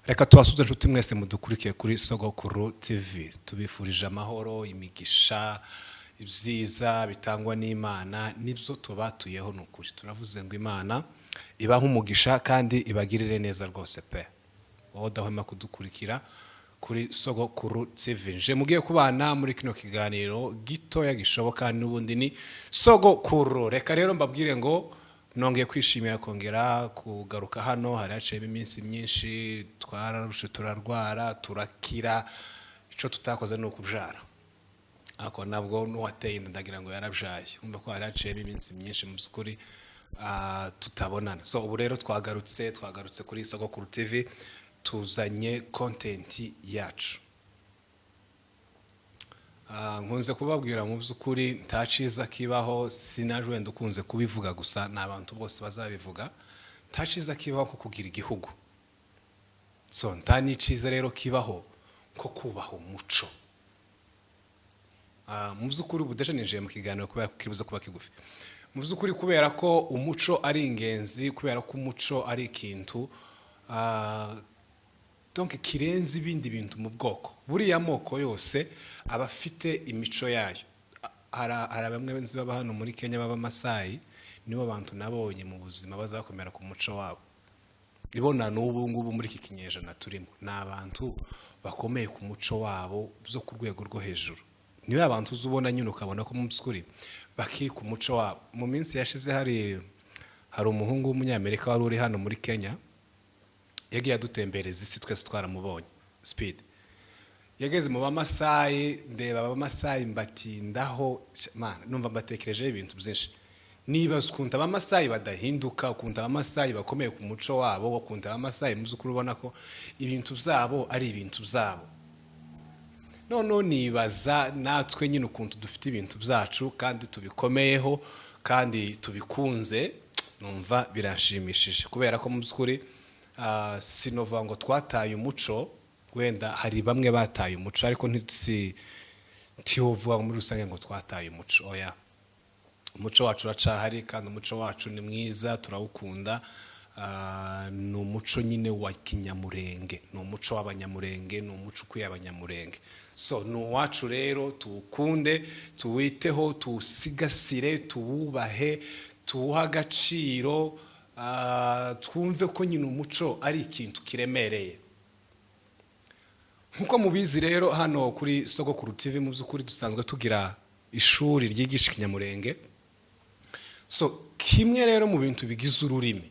Reka tubasuze inshuti mwese mudukurikiye kuri Sogokuru TV. Tubifurije amahoro, imigisha, ibyiza bitangwa n'Imana nibyo tubatuyeho. Ni ukuri turavuze ngo Imana ibahe umugisha kandi ibagirire neza rwose pe. Wowe udahwema kudukurikira kuri Sogokuru TV, nje mugiye kubana muri kino kiganiro gitoya gishoboka n'ubundi ni Sogokuru. Reka rero mbabwire ngo nongeye kwishimira kongera kugaruka hano. Hari haciyemo iminsi myinshi, twararushe, turarwara, turakira. Icyo tutakoze ni ukubyara, ariko nabwo n'uwateye inda ndagira ngo yarabyaye. Wumva ko hari haciyemo iminsi myinshi mu by'ukuri tutabonana. So ubu rero twagarutse kuri Sogokuru TV, tuzanye content yacu. Nkunze kubabwira mu by'ukuri nta cyiza kibaho, sinaje wenda ukunze kubivuga gusa, ni abantu bose bazabivuga, nta cyiza kibaho ko kugira igihugu. So nta n'icyiza rero kibaho ko kubaha umuco. Mu by'ukuri ubu deje ninjiye mu kiganiro kubera ko kiribuze kuba kigufi. Mu by'ukuri kubera ko umuco ari ingenzi, kubera ko umuco ari ikintu donc kirenze ibindi bintu mu bwoko. Buriya moko yose aba afite imico yayo. Hari bamwe nzi baba hano muri Kenya b'Abamasayi, nibo bantu nabonye mu buzima bazakomera ku muco wabo. Ibona n'ubu ngubu muri iki kinyejana turimo, ni abantu bakomeye ku muco wabo byo ku rwego rwo hejuru. Niyo abantu uza ubona nyine ukabona ko mu by'ukuri bakiri ku muco wabo. Mu minsi yashize hari umuhungu w'Umunyamerika wari uri hano muri Kenya, yagiye adutembereza isi twese twaramubonye. Speed yageze mu Bamasayi, ndeba Abamasayi mbatindaho. Mana, numva mbatekerejeho ibintu byinshi, nibaza ukuntu Abamasayi badahinduka, ukuntu Abamasayi bakomeye ku muco wabo, ukuntu Abamasayi mu by'ukuri ubona ko ibintu byabo ari ibintu byabo. Noneho nibaza natwe nyine ukuntu dufite ibintu byacu kandi tubikomeyeho kandi tubikunze. Numva biranshimishije kubera ko mu by'ukuri sinovuga ngo twataye umuco. Wenda hari bamwe bataye umuco, ariko ntisi ntiwovuga muri rusange ngo twataye umuco. Oya, umuco wacu uracahari kandi umuco wacu ni mwiza, turawukunda. Ni umuco nyine wa kinyamurenge, ni umuco w'Abanyamurenge, ni umuco ukwiye Abanyamurenge. So ni uwacu rero, tuwukunde, tuwiteho, tuwusigasire, tuwubahe, tuwuhe agaciro. Twumve ko nyine umuco ari ikintu kiremereye. Nk'uko mubizi rero, hano kuri Sogokuru TV mu by'ukuri dusanzwe tugira ishuri ryigisha ikinyamurenge. So kimwe rero mu bintu bigize ururimi,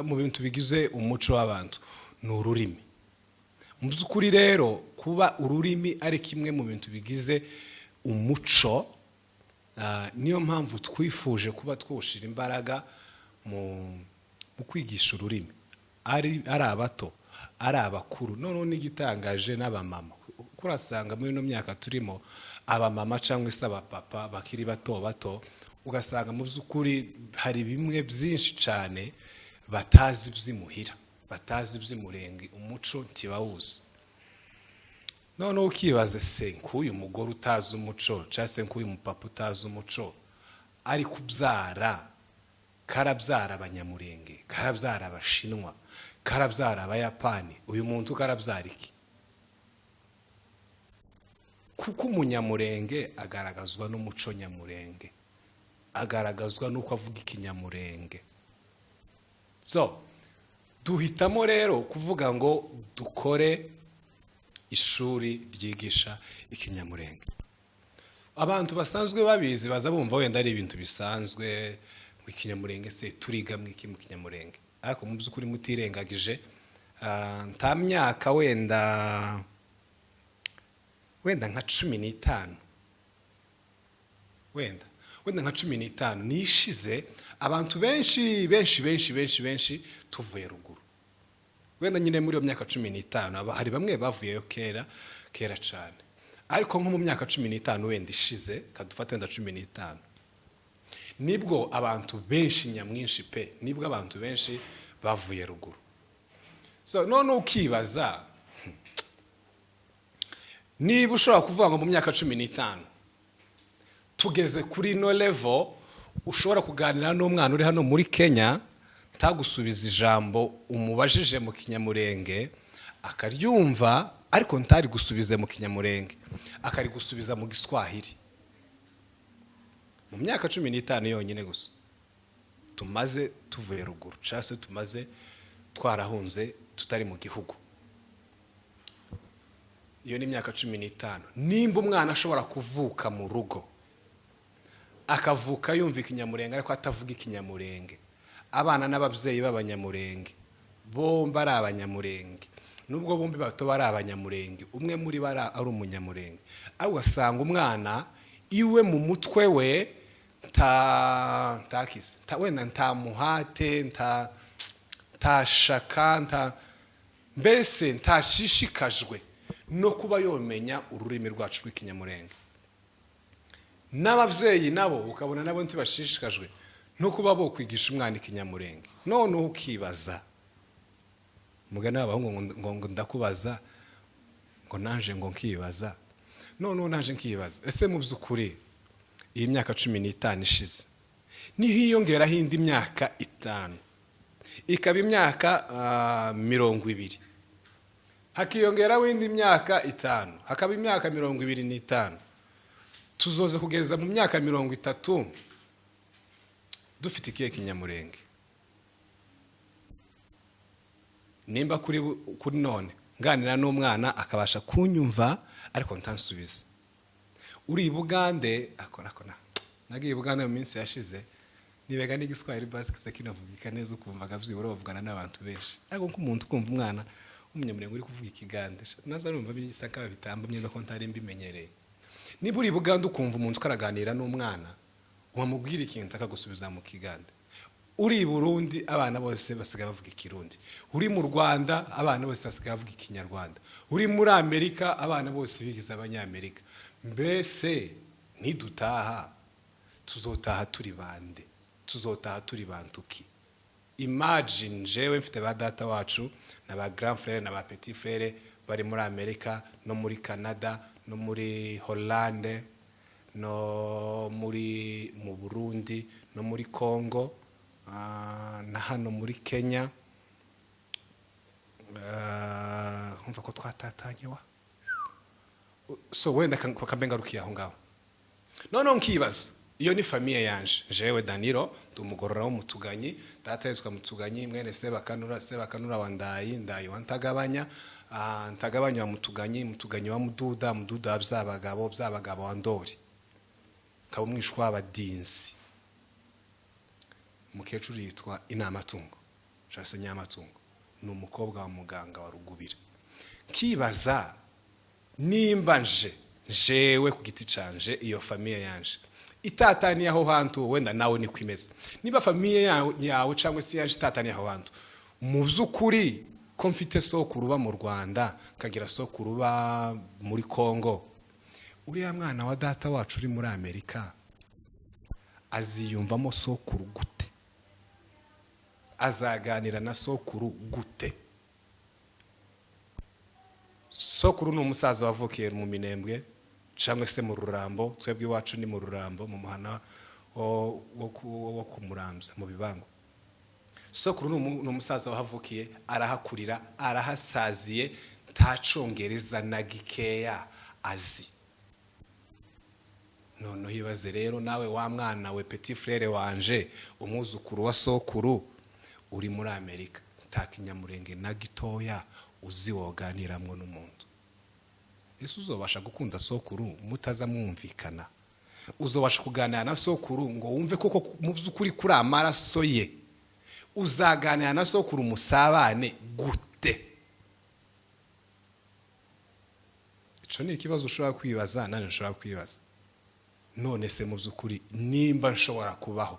mu bintu bigize umuco w'abantu, ni ururimi. Mu by'ukuri rero kuba ururimi ari kimwe mu bintu bigize umuco, niyo mpamvu twifuje kuba twushyira imbaraga mu kwigisha ururimi, ari abato, ari abakuru. Noneho n'igitangaje n'abamama, kuko urasanga muri ino myaka turimo abamama cyangwa se abapapa bakiri bato bato, ugasanga mu by'ukuri hari bimwe byinshi cyane batazi by'imuhira, batazi iby'umurenge, umuco ntibawuzi. Noneho ukibaza se nk'uyu mugore utazi umuco cyangwa se nk'uyu mupapa utazi umuco ari kubyara, karabyara Abanyamurenge, karabyara Abashinwa, karabyara Abayapani, uyu muntu karabyara iki? Kuko Umunyamurenge agaragazwa n'umuco nyamurenge, agaragazwa n'uko avuga ikinyamurenge. So duhitamo rero kuvuga ngo dukore ishuri ryigisha ikinyamurenge. Abantu basanzwe babizi baza bumva wenda ari ibintu bisanzwe, mu kinyamurenge se turiga mu iki mu kinyamurenge? Ariko mu by'ukuri mutirengagije, nta myaka wenda nka 15, wenda nka 15 nishize, abantu benshi benshi benshi benshi benshi tuvuye ruguru. Wenda nyine muri iyo myaka 15 hari bamwe bavuyeyo kera kera cyane, ariko nko mu myaka 15 wenda ishize, kadufate wenda 15, nibwo abantu benshi nyamwinshi pe, nibwo abantu benshi bavuye ruguru. So none ukibaza niba ushobora kuvuga ngo mu myaka 15 tugeze kuri ino level, ushobora kuganira n'umwana uri hano muri Kenya. Ntagusubiza ijambo umubajije mu Kinyamurenge akaryumva, ariko ntari gusubize mu Kinyamurenge, akarigusubiza mu Giswahili. Mu myaka 15 yonyine gusa tumaze tuvuye ruguru, cyangwa se tumaze twarahunze tutari mu gihugu, iyo ni imyaka 15. Nimba umwana ashobora kuvuka mu rugo, akavuka yumva Ikinyamurenge ariko atavuga Ikinyamurenge, abana n'ababyeyi b'Abanyamurenge, bombi ari Abanyamurenge, nubwo bombi bato bari Abanyamurenge, umwe muri bo ari Umunyamurenge, ariko ugasanga umwana iwe mu mutwe we nta ntakize, wenda nta muhate, nta shaka, nta mbese ntashishikajwe no kuba yomenya ururimi rwacu rw'Ikinyamurenge. N'ababyeyi nabo ukabona nabo ntibashishikajwe no kuba bo kwigisha umwana Ikinyamurenge. Noneho ukibaza umugani w'abahungu ngo ndakubaza, ngo naje ngo nkibaza. Noneho naje nkibaza: ese mu by'ukuri iyi myaka 15 ishize, nihiyongeraho indi myaka 5, ikaba imyaka 20, hakiyongeraho indi myaka 5, hakaba imyaka 25, tuzoze kugeza mu myaka 30 dufite ikihe Kinyamurenge? Nimba kuri none nganira n'umwana akabasha kunyumva ariko ntansubize, uri i Bugande akora akora. Nagiye i Bugande mu minsi yashize, nibega n'Igiswahili basi kisa kinavugika neza, ukumvaga byibura bavugana n'abantu benshi. Ariko nk'umuntu ukumva umwana w'Umunyamurenge uri kuvuga Ikigande, naza numva bisa nkaho bitambamye ko ntari mbimenyereye. Niba uri i Bugande ukumva umuntu ukaraganira n'umwana, wamubwira ikintu akagusubiza mu Kigande. Uri i Burundi, abana bose basigaye bavuga Ikirundi. Uri mu Rwanda, abana bose basigaye bavuga Ikinyarwanda. Uri muri Amerika, abana bose bigize Abanyamerika. Mbese nidutaha tuzotaha turi bande? Tuzotaha turi bantuki? Imagine jewe mfite ba data wacu na ba grand frère na ba petit frère bari muri Amerika, no muri Canada, no muri Hollande, no mu Burundi, no muri Congo, na hano muri Kenya. Umva ko twatatanye wa so wenda kambe ngarukiye aho ngaho. Noneho nkibaza: iyo ni famille yanje, jewe Danilo ndi umugorora w'Umutuganyi, data yitwa Mutuganyi mwene Sebakanura, Sebakanura wa Ndayi, Ndayi wa Ntagabanya, Ntagabanya wa Mutuganyi, Mutuganyi wa Mududa, Mududa wa Byabagabo, Byabagabo wa Ndori, kaba umwishwa w'Abadinzi. Umukecuru yitwa Inamatungo cyangwa se Nyamatungo, ni umukobwa wa muganga wa Rugubira. Nkibaza nimba nje jewe ku giti canje, iyo famille yanje itataniye aho hantu, wenda nawe niko imeze. Niba famille yawe cyangwa se yanje itataniye aho hantu, mu by'ukuri ko mfite sokuru uba mu Rwanda, nkagira sokuru uba muri Congo, uriya mwana wa data wacu uri muri Amerika aziyumvamo sokuru gute? Azaganira na sokuru gute? Sokuru ni umusaza wavukiye mu Minembwe cyangwa se mu Rurambo. Twebwe iwacu ni mu Rurambo, mu muhana wo kumuramza mu Bibangu. Sokuru ni umusaza wahavukiye, arahakurira, arahasaziye, nta Congereza na gikeya azi. Noneho ibaze rero nawe wa mwana we, petit frère wanje, umwuzukuru wa sokuru uri muri Amerika, nta Kinyamurenge na gitoya uzi woganiramwo n'umuntu. Ese uzobasha gukunda sokuru mutaza mwumvikana? Uzobasha kuganira na sokuru ngo wumve koko mu by'ukuri kuri amaraso ye? Uzaganira na sokuru musabane gute? Ico ni ikibazo ushobora kwibaza, nanjye nshobora kwibaza. None se mu by'ukuri nimba nshobora kubaho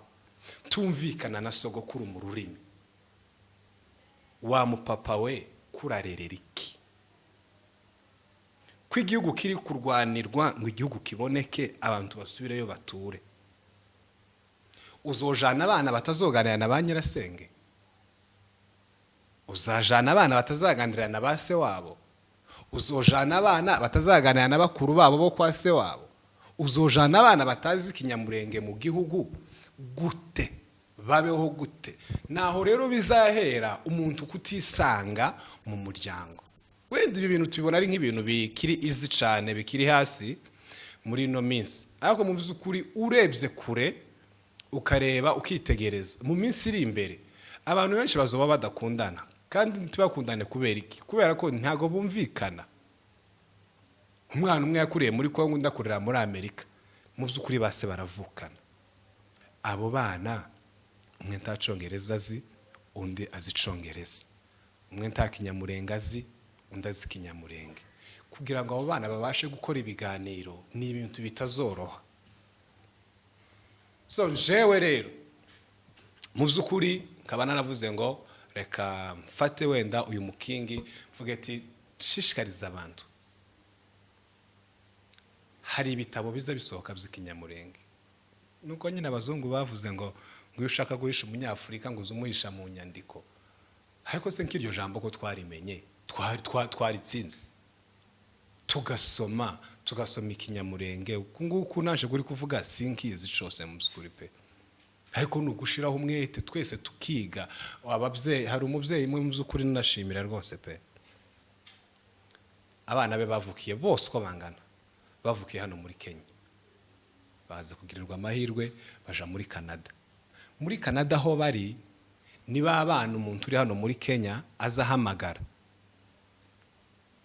tumvikana na sogokuru mu rurimi, wa mupapa we kurarerera iki? Ko igihugu kiri kurwanirwa ngo igihugu kiboneke, abantu basubireyo bature, uzojana abana batazoganira na ba nyirasenge? Uzajana abana batazaganira na ba se wabo? Uzojana abana batazaganira na bakuru babo bo kwa se wabo? Uzojana abana batazi Ikinyamurenge mu gihugu gute? Babeho gute? Naho rero bizahera umuntu kutisanga mu muryango. Wenda ibi bintu tubibona ari nk'ibintu bikiri easy cyane, bikiri hasi muri ino minsi, ariko mu by'ukuri urebye kure, ukareba, ukitegereza mu minsi iri imbere, abantu benshi bazoba badakundana. Kandi ntibakundane kubera iki? Kubera ko ntabwo bumvikana. Umwana umwe yakuriye muri Kongo, undi akurira muri Amerika. Mu by'ukuri base baravukana. Abo bana, umwe nta Congereza azi, undi azi Icongereza. Umwe nta Kinyamurenge azi, undi azi Ikinyamurenge. Kugira ngo abo bana babashe gukora ibiganiro ni ibintu bitazoroha. So njewe rero mu by'ukuri nkaba naravuze ngo reka mfate wenda uyu mukingi, mvuge ati shishikariza abantu. Hari ibitabo biza bisohoka by'Ikinyamurenge. Nuko nyine abazungu bavuze ngo iyo ushaka guhisha Umunyafurika, ngo uze umuhisha mu nyandiko. Ariko se nk'iryo jambo ko twarimenye, twaritsinze, tugasoma Ikinyamurenge, uku nguku naje kuri kuvuga sinkizi cose mu by'ukuri pe. Ariko ni ugushiraho umwete, twese tukiga. Ababyeyi, hari umubyeyi umwe mu by'ukuri nashimira rwose pe. Abana be bavukiye bose uko bangana, bavukiye hano muri Kenya, baza kugirirwa amahirwe baja muri Canada. Muri Canada aho bari niba abana, umuntu uri hano muri Kenya aza ahamagara,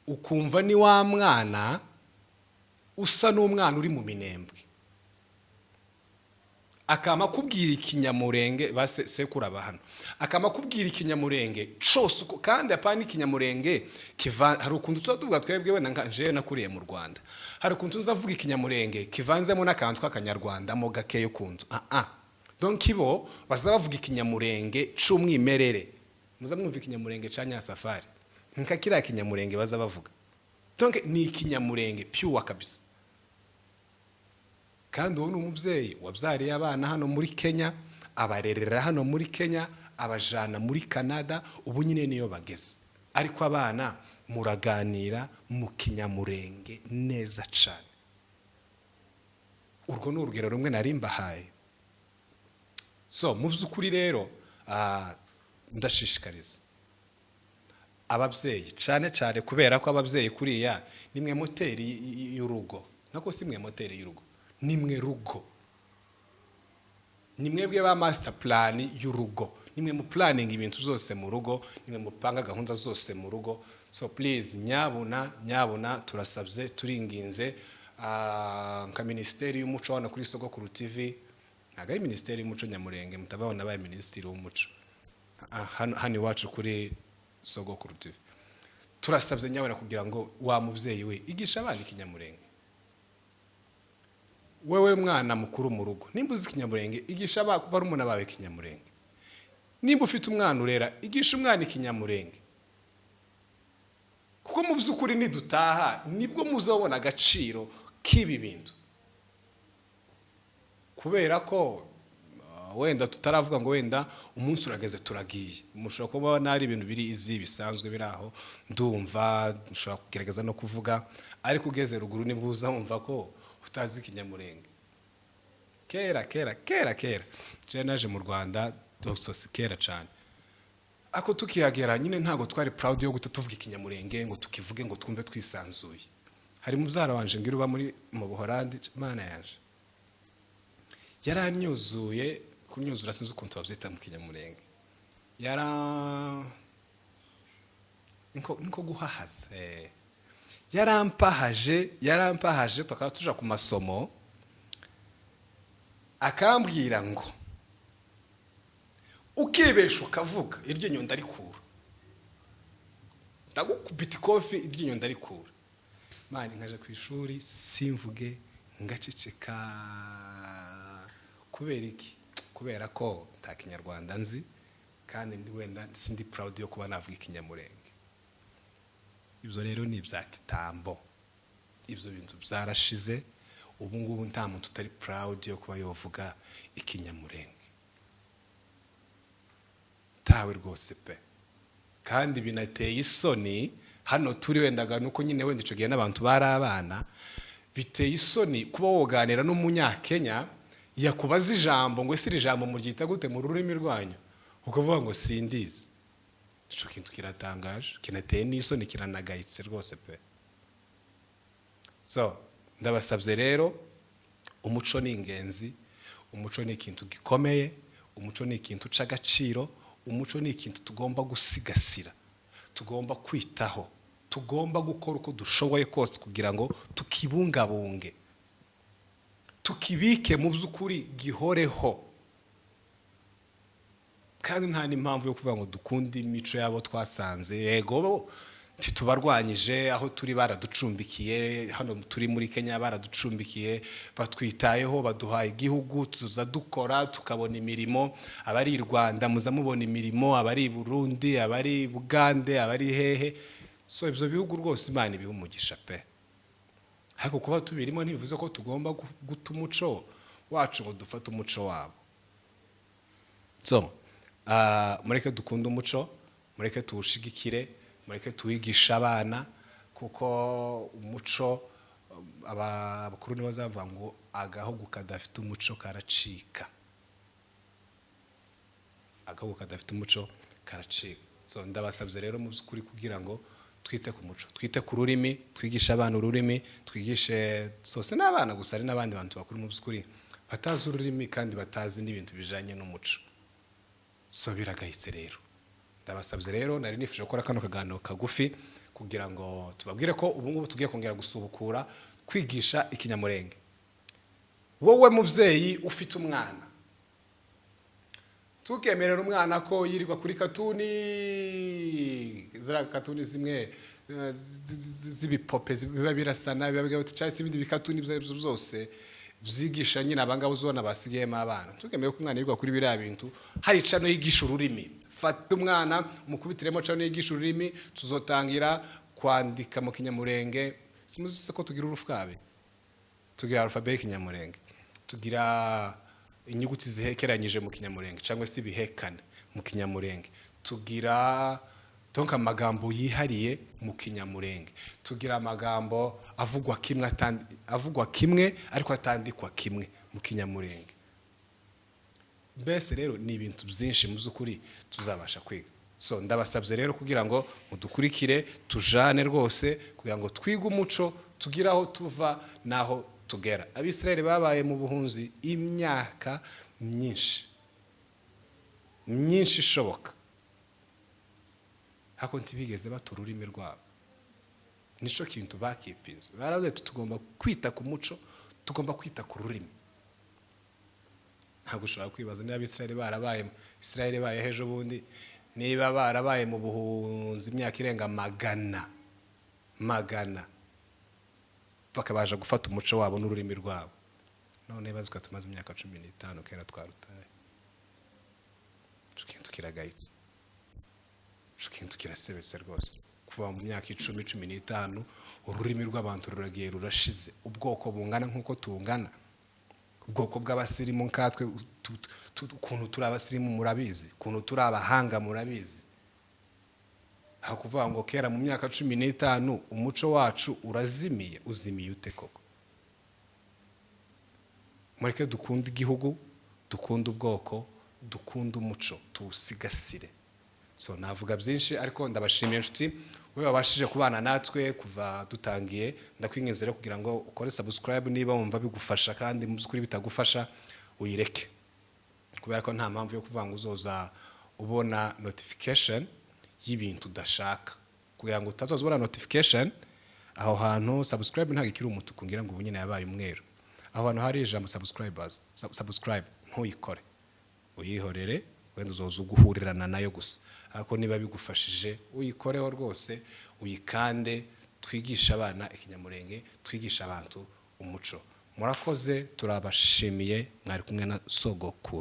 ukumva ni wa mwana usa n'umwana uri mu Minembwe, akama kubwira Ikinyamurenge. Ba sekuru aba hano, akama kubwira Ikinyamurenge cose uko. Kandi apana Ikinyamurenge kiva, hari ukuntu tuba tuvuga twebwe, wenda nka jewe nakuriye mu Rwanda, hari ukuntu tuzavuga Ikinyamurenge kivanzemo n'akantu k'Akanyarwanda mo gakeya ukuntu. Ah ah, donc ibo baza bavuga Ikinyamurenge c'umwimerere. Muza mwumva Ikinyamurenge ca Nyasafari, nka kiriya Kinyamurenge baza bavuga. Donc ni Ikinyamurenge pure kabisa. Kandi uwo ni umubyeyi wabyariye abana hano muri Kenya, abarerera hano muri Kenya, abajana muri Canada. Ubu nyine niyo bageze, ariko abana muraganira mu Kinyamurenge neza cyane. Urwo ni urugero rumwe nari mbahaye. So mu by'ukuri rero ndashishikariza ababyeyi cyane cyane, kubera ko ababyeyi kuriya nimwe moteri y'urugo. Nako si mwe moteri y'urugo, nimwe rugo, ni mwebwe ba master plan y'urugo, nimwe mu planning ibintu byose mu rugo, nimwe mupanga gahunda zose mu rugo. So please, nyabuna nyabuna, turasabye, turinginze, nka Minisiteri y'Umuco hano kuri Sogokuru TV. Ntabwo ari Minisiteri y'Umuco Nyamurenge, mutababona abaye Minisitiri w'Umuco. Hano iwacu kuri Sogokuru TV turasabye nyabuna kugira ngo wa mubyeyi we igisha abana Ikinyamurenge. Wewe mwana mukuru mu rugo, nimba uzi Ikinyamurenge, igisha barumuna bawe Ikinyamurenge. Nimba ufite umwana urera, igisha umwana Ikinyamurenge. Kuko mu by'ukuri nidutaha nibwo muzabona agaciro k'ibi bintu. Kubera ko wenda tutaravuga ngo wenda umunsi urageze turagiye, mushobora kuba nari ibintu biri easy, bisanzwe biri aho, ndumva nshobora kugerageza no kuvuga. Ariko ugeze ruguru nibwo uza wumva ko utazi Ikinyamurenge. Kera kera kera kera, jewe naje mu Rwanda dososi kera cyane. Ako tukihagera nyine ntabwo twari proud yo guhita tuvuga Ikinyamurenge, ngo tukivuge, ngo twumve twisanzuye. Hari mubyara wanje ngira uba muri mu Buholandi. Mana yaje yaranyuzuye, kunyuzura sinzi ukuntu babyita mu Kinyamurenge, yara niko guhahaza, yarampahaje, yarampahaje. Tukaba tuja ku masomo, akambwira ngo ukibesha ukavuga iryinyo ndarikura, ndagukubita ikofi, iryinyo ndarikura. Mani, nkaja ku ishuri simvuge, ngaceceka. Kubera iki? Kubera ko nta Kinyarwanda nzi, kandi ndi wenda sindi proud yo kuba navuga Ikinyamurenge. Ibyo rero ni ibya kitambo, ibyo bintu byarashize. Ubu ngubu nta muntu utari proud yo kuba yovuga Ikinyamurenge, tawe rwose pe. Kandi binateye isoni hano turi, wendaga nuko nyine wenda icyo gihe n'abantu bari abana. Biteye isoni kuba woganira n'Umunyakenya. Yakubaza ijambo ngo: "Ese iri jambo muryita gute mu rurimi rwanyu?" Ukavuga ngo: "Sindizi." Icyo kintu kiratangaje, kinateye n'isoni, kiranagayitse rwose pe. So ndabasabye rero, umuco ni ingenzi, umuco ni ikintu gikomeye, umuco ni ikintu cy'agaciro, umuco ni ikintu tugomba gusigasira, tugomba kwitaho, tugomba gukora uko dushoboye kose kugira ngo tukibungabunge, tukibike, mu by'ukuri gihoreho. Kandi nta n'impamvu yo kuvuga ngo dukunde imico yabo twasanze. Yego bo ntitubarwanyije, aho turi baraducumbikiye, hano turi muri Kenya baraducumbikiye, batwitayeho, baduhaye igihugu, tuza dukora tukabona imirimo. Abari i Rwanda muza mubona imirimo, abari i Burundi, abari i Bugande, abari hehe. So ibyo bihugu rwose Imana ibiha umugisha pe. Ariko kuba tubirimo ntibivuze ko tugomba guta umuco wacu ngo dufate umuco wabo. So mureke dukunde umuco, mureke tuwushigikire, mureke tuwigishe abana, kuko umuco, abakuru nibo bazavuga ngo agahugu kadafite umuco karacika, agahugu kadafite umuco karacika. So ndabasabye rero mu by'ukuri kugira ngo twite ku muco, twite ku rurimi, twigishe abana ururimi, twigishe sose n'abana gusa, hari n'abandi bantu bakuru mu by'ukuri batazi ururimi kandi batazi n'ibintu bijanye n'umuco. So biragayitse rero. Ndabasabye rero, nari nifuje gukora kano kaganiro kagufi kugira ngo tubabwire ko ubu ngubu tugiye kongera gusubukura kwigisha Ikinyamurenge. Wowe mubyeyi ufite umwana, tukemerera umwana ko yirirwa kuri cartoon, ziriya cartoon zimwe z'ibipope biba birasana, biba cyangwa se ibindi bicartoon ibyo ari byo byose byigisha nyine abangaba uzibona basigayemo abana. Ntukemere ko umwana yirirwa kuri biriya bintu. Hari channel yigisha ururimi, fata umwana umukubitiremo channel yigisha ururimi. Tuzotangira kwandika mu Kinyamurenge. Simuzi se ko tugira urufwabe, tugira alphabet y'Ikinyamurenge, tugira inyuguti zihekeranyije mu Kinyamurenge cyangwa se ibihekane mu Kinyamurenge, tugira donc amagambo yihariye mu Kinyamurenge, tugira amagambo avugwa kimwe avugwa kimwe ariko atandikwa kimwe mu Kinyamurenge. Mbese rero ni ibintu byinshi mu by'ukuri tuzabasha kwiga. So ndabasabye rero kugira ngo mudukurikire, tujane rwose kugira ngo twige umuco, tugire aho tuva n'aho tugera. Abisirayeli babaye mu buhunzi imyaka myinshi myinshi ishoboka, ariko ntibigeze bata ururimi rwabo. Nicyo kintu bakipinze. Baravuze ati: "Tugomba kwita ku muco, tugomba kwita ku rurimi." Ntabwo ushobora kwibaza niba Abisirayeli barabaye, Isirayeli ibayeho ejo bundi, niba barabaye mu buhunzi imyaka irenga magana magana, bakabasha gufata umuco wabo n'ururimi rwabo. None bazi ko tumaze imyaka 15 kera twarutaye. Icyo kintu kiragayitse, icyo kintu kirasebetse rwose. Kuva mu myaka 10, 15, ururimi rw'abantu ruragiye rurashize. Ubwoko bungana nk'uko tungana, ubwoko bw'abasirimu nkatwe, ukuntu turi abasirimu murabizi, ukuntu turi abahanga murabizi. Aho kuvuga ngo kera mu myaka 15 umuco wacu urazimiye, uzimiye ute koko? Mureke dukunde igihugu, dukunde ubwoko, dukunde umuco, tuwusigasire. So navuga byinshi, ariko ndabashimiye inshuti wowe wabashije kubana natwe kuva dutangiye. Ndakwinginze rero kugira ngo ukore subscribe niba wumva bigufasha, kandi mu by'ukuri bitagufasha uyireke, kubera ko nta mpamvu yo kuvuga ngo uzoza ubona notification y'ibintu udashaka. Kugira ngo utazoza ubona notification, aho hantu subscribe ntabwo ikiri umutuku, ngira ngo ubu nyine yabaye umweru. Aho hantu hari ijambo subscribers, subscribe, ntuyikore, uyihorere, wenda uzoza uguhurirana nayo gusa. Ariko niba bigufashije uyikoreho rwose, uyikande. Twigishe abana Ikinyamurenge, twigishe abantu umuco. Murakoze, turabashimiye. Mwari kumwe na sogokuru.